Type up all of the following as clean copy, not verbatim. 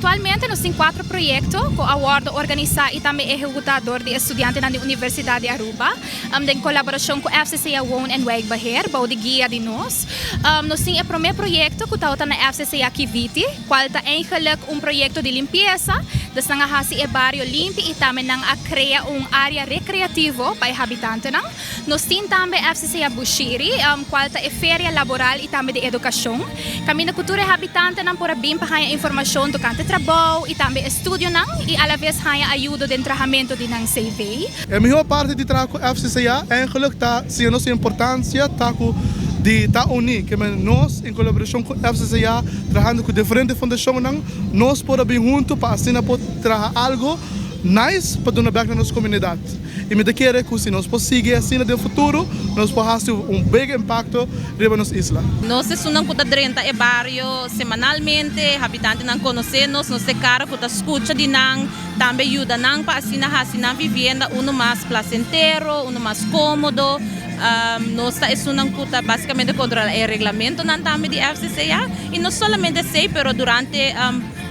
Actualmente nos tin cuatro proyecto cu a wordo organisa y tambe ehecuta door di estudiantenan di Universidad di Aruba den colaboracion cu FCCA Woon en Wijkbeheer bou di guia di nos. Nos tin e prome proyecto cu tawata na FCCA Kiviti, cual ta eigenlijk un proyecto di limpiesa, dus nan a haci e bario limpi y tambe nan a crea un area recreativo pa e habitantenan. Nos tin tambe FCCA Bushiri, cual ta e feria laboral y tambe di educacion, caminda cu tur e habitantenan por a bin pa haña informacion tocante trabou y tambe estudionan y alaves haña ayudo den trahamento di nan CV. E mihó parti di traha ku FCCA eigenlijk ta siña nos e importansia ta ku di ta uní. Ke men nos en kolaborashon ku FCCA trahando ku diferente fundashonnan nos por a bin huntu pa asina por traha algu nice pa duna bèk na nos komunidat. I mi ta kere ku si nos por sigui asina den futuro nos por hasi un big impakto riba nos isla. Nos esunnan ku ta drenta e bario semanalmente, habitantenan konosé nos, nos ta e kara ku ta skucha di nan. Tambe yuda nan pa asina hasi nan vivienda unu mas placentero, unu mas cómodo. Nos ta esunnan cu ta basicamente controla e reglamentonan tambe di FCCA. Y no solamente esey, pero durante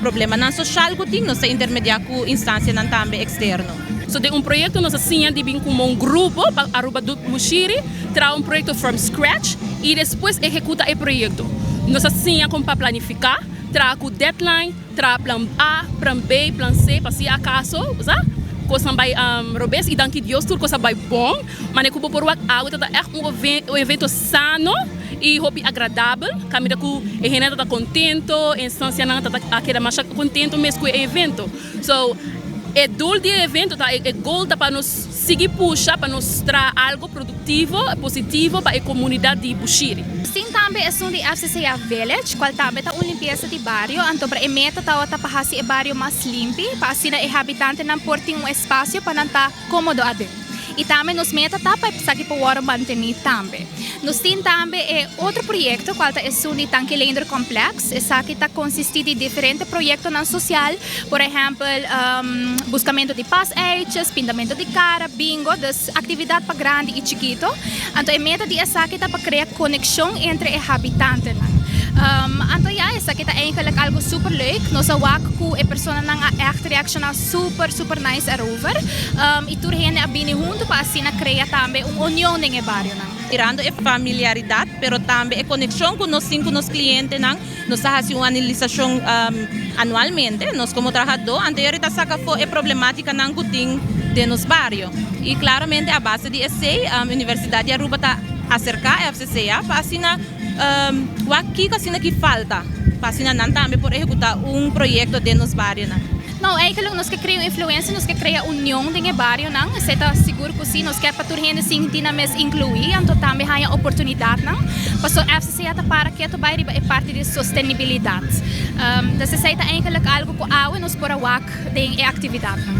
problemanan social cu tin, nos ta intermedia cu instancianan tambe externo. So den un proyecto nos a siña di bin como un grupo pa Aruba Bushiri traha un proyecto from scratch y despues ehecuta e proyecto. Nos a siña con pa planifica, traha cu deadline, Traha plan A, plan B, plan C pa si acaso, bo sa, cosnan bay robes y danki Dios tur cos a bay bon. Manera cu bo por wak awe ta ta echt un evento sano y hopi agradabel. Caminda cu e hende ta ta contento, e instancianan ta ta a keda masha contento mes cu e evento. So, e doel di e evento ta, e goal ta pa nos sigui pusha pa nos traha algo productivo, positivo pa e comunidad di Bushiri. Sin tambe esun di FCCA Village, cual tambe ta un limpiesa di bario, anto e meta tawata pa haci e bario mas limpi, pa asina e habitantenan por tin un espacio pa nan ta comodo aden. Y tambe nos meta ta pa esaki por wordo manteni tambe. Nos tin tambe e otro proyecto cual ta esun di Tanki Leendert Complex. Esaki ta consisti di diferente proyectonan social, por ehempel buscamento di paaseitjes, pintamento di cara, bingo, dus actividad pa grandi y chikito. Anto e meta di esaki ta pa crea conexion entre e habitantenan. Anto ya, esaki ta eigenlijk algo super leuk. Nos a wak cu e personanan a echt reacciona super super nice erover y tur hende a bini hunto pa asina crea tambe un union den e barionan. Mirando e familiaridad pero tambe e conexion cu nos tin cu nos clientenan, nos ta haci un analisacion anualmente, nos como trahador, anterior ta saca afo e problematicanan cu tin den nos bario. Y claramente a base di esey Universidad di Aruba ta acerca FCCA pa asina wak kico asina ki falta pa asina nan tambe por ehecuta un proyecto den nos barionan. No, eigenlijk nos ke crea un influencia, nos ke crea union den e barionan, esey ta sigur cu si, nos kier pa tur hende sinti nan mes inclui, anto tambe haya oportunidadnan, paso FCCA ta para keto bay riba e parti di sostenibilidad. Dus esey ta eigenlijk algo cu awe nos por a wak den e actividadnan.